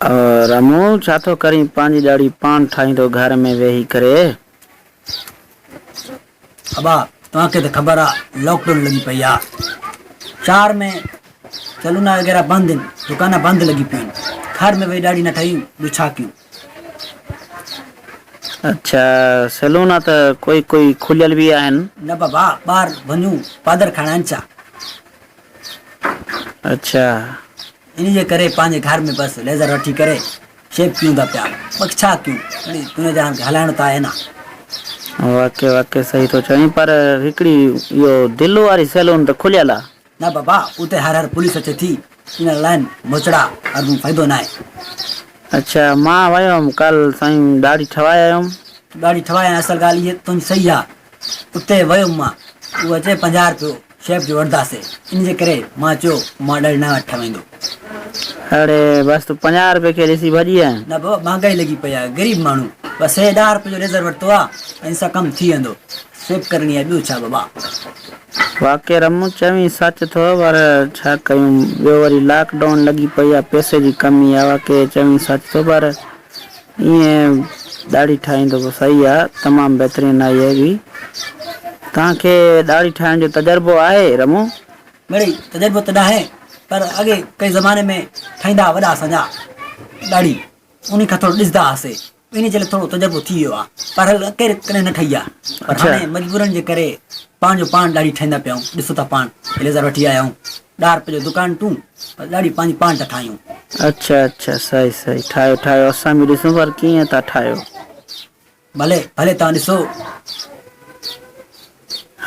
رمو ڇا ٿو ڪرين پنهنجي ڏاڙهي پاڻ ٺاهيندو گهر ۾ ويهي ڪري. ابا توهان کي ته خبر آ لاڪ ڊائون لڳي پئي آ شهر ۾ سلونا وغيره بند آهن دڪان بند لڳي پيون آهن گهر ۾ ويهي ڏاڙهي نه ٺاهيون ٻيو ڇا ڪيون. اڇا سلونا ته ڪوئي ڪوئي کليل به آهن. نه بابا ٻاهر وڃون پادر کائڻ آهن ڇا. اڇا. انهي جي ڪري پنهنجي گهر ۾ بس ليزر وٺي ڪري شيپ ڪيون ٿا پيا بس ڇا ڪيون اڙي دنيا جهان کي هلائڻو ته آهي نه. واقعي واقعي صحيح ٿو چوين پر هڪڙي اهو دلو واري سيلون ته کليل آ. نه بابا اتي هر هر پوليس اچي ٿي ان لائن موچڙا اربون فائدو ناهي. اڇا مان ويو هيم ڪل سائين ڏاڙهي ٺوائي آيم. تون ڏاڙهي ٺوائي آئين اصل ڳالهه اهي تنهنجي صحيح آ اتي ويم مان اهو چئي 50 رپيو شيف جو وٺنداسي ان جي ڪري مان چيو مان ڏاڙهي نه ٺهوائيندو. اڙي بس تون 50 رپئي کي ڏسي ڀڄي آئين. نه بابا مهانگائي لڳي پئي آهي غريب ماڻهو بس هي 10 رپئي جو ليزر ورتو آ ان سان ڪم ٿي ويندو سيپ ڪرڻي آهي ٻيو ڇا بابا. واقعي رمون چوين سچ ٿو پر ڇا ڪيون ٻيو وري لاڪ ڊائون لڳي پئي آ پئسي جي ڪمي آ واقعي چوين سچ ٿو پر ائين ڏاڙهي ٺاهيندو به صحيح آ تمام بهترين آهي اهي به توهان کي ڏاڙهي ٺاهڻ جو تجربو آهي رمون. مڙئي تجربو ته ناهي پر اڳي ڪنهن زماني ۾ ٺاهيندا ها وڏا اسان جا ڏاڙهي انهي کان ٿورو ڏسندا هئاسي انهي جي لاء ٿورو تجربو ٿي ويو آ پر هل ڪير ڪڏهن نه ٺهي آ پر هاڻي مجبورن جي ڪري پاڻ جو پاڻ ڏاڙهي ٺاهيندا پيا آهيون ڏسو ٿا پاڻ ليزر وٺي آيا آهيون 10 رپئي جو دڪان ٽون پر ڏاڙهي پنهنجي پاڻ ٿا ٺاهيون. اڇا اڇا صحيح صحيح ٺاهيو ٺاهيو اسان به ڏسون پر ڪيئن ٿا ٺاهيو. ڀلي ڀلي توهان ڏسو.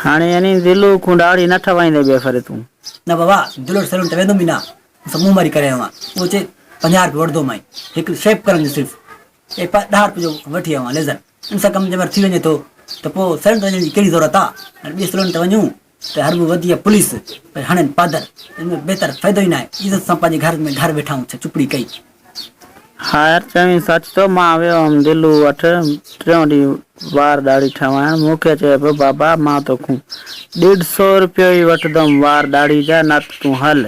هاڻي يعني دلو کون ڏاڙهي نه ٺهوائيندين ٻئي ڦري تون. نه بابا دلو سيلون ته ويندم ئي نه مون سان منهن ماري ڪري آيو آهيان اهو چئي 50 رپيا وٺندومانء هڪ شيپ ڪرڻ جو صرف چئي 10 رپئي جو وٺي آيو آهيان ليزر ان سان ڪم جنهن مهل ٿي وڃي ٿو ته پوء سيلون تي وڃڻ جي ڪهڙي ضرورت آ هاڻي ٻئي سيلون تي وڃون ته هر به وڌي پوليس پر هڻين پادر ان ۾ بهتر فائدو ئي ناهي عزت سان پنهنجي گهر ۾ گهر ويٺا آهيون ڇا چپڙي ڪئي. ها يار چوين سچ ٿو مان ويو هيم دلو وٽ ٽيون ڏينهن وار ڏاڙهي ٺهوائڻ مون کي چئي پيو بابا مان توکون ڏيڍ سو رپيو ئي وٺندم وار ڏاڙهي جا نه ته تون هل.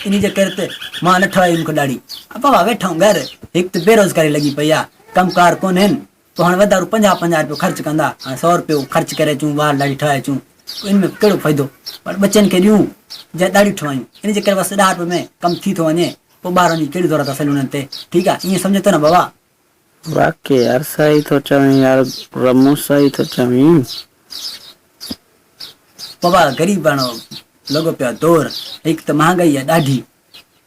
انهي جي ڪري ته مان نه ٺهوائي مون کي ڏاڙهي. بابا ويٺا آهيون گهر هڪ ته بيروزگاري لڳي پئي آ ڪم ڪار ڪونهن پوء هاڻي وڌارو پنجاهه پنجاهه رپيو خرچ ڪندا، هاڻي سئو رپيو خرچ ڪري اچون، وار ڏاڙهي ٺاهي اچون، پوء ان ۾ ڪهڙو فائدو؟ پر ٻچن کي ڏيون جا ڏاڙهيون ٺهوايون، ان جي ڪري بس 10 رپئي ۾ ڪم ٿي ٿو وڃي، پوء ٻاهر وڃڻ جي ڪهڙي ضرورت آهي سيلونن تي، ٺيڪ آهي ائين سمجهين ٿو نه بابا؟ واقعي يار صحيح ٿو چوين يار رمون صحيح ٿو چوين. بابا غريباڻو لڳو پيو آهي دور، هڪ ته مهانگائي آهي ڏاڍي،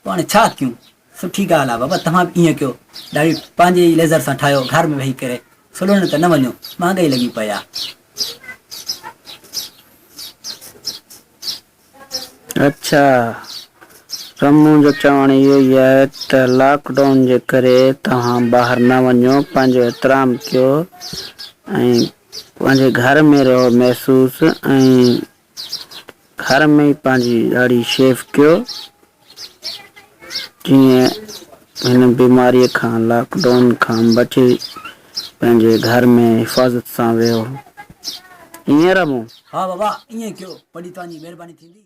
پوء هاڻي ڇا ڪيون؟ سٺي ڳالهه آ بابا توهان به ائين ڪيو ڏاڙهي پنهنجي ئي ليزر سان ٺاهيو گهر ۾ ويهي ڪري سلوڻ ته نه وڃو مهانگائي لڳي پئي آ. اڇا رمون جو چوڻ اهو ئي آهي ته لاڪ ڊائون جي ڪري توهان ٻاهر نه وڃو پنهنجو احترام ڪيو ۽ پنهنجي گهر ۾ رهو محسوس ۽ گهر ۾ ئي پنهنجي ڏاڙهي شيو ڪيو جيئن هن بيماريء کان لاڪ ڊائون کان بچي پنهنجي گهر ۾ حفاظت سان ويهو. ائين رمون؟ ها بابا ائين ڪيو وڏي توهان جي مهرباني ٿيندي.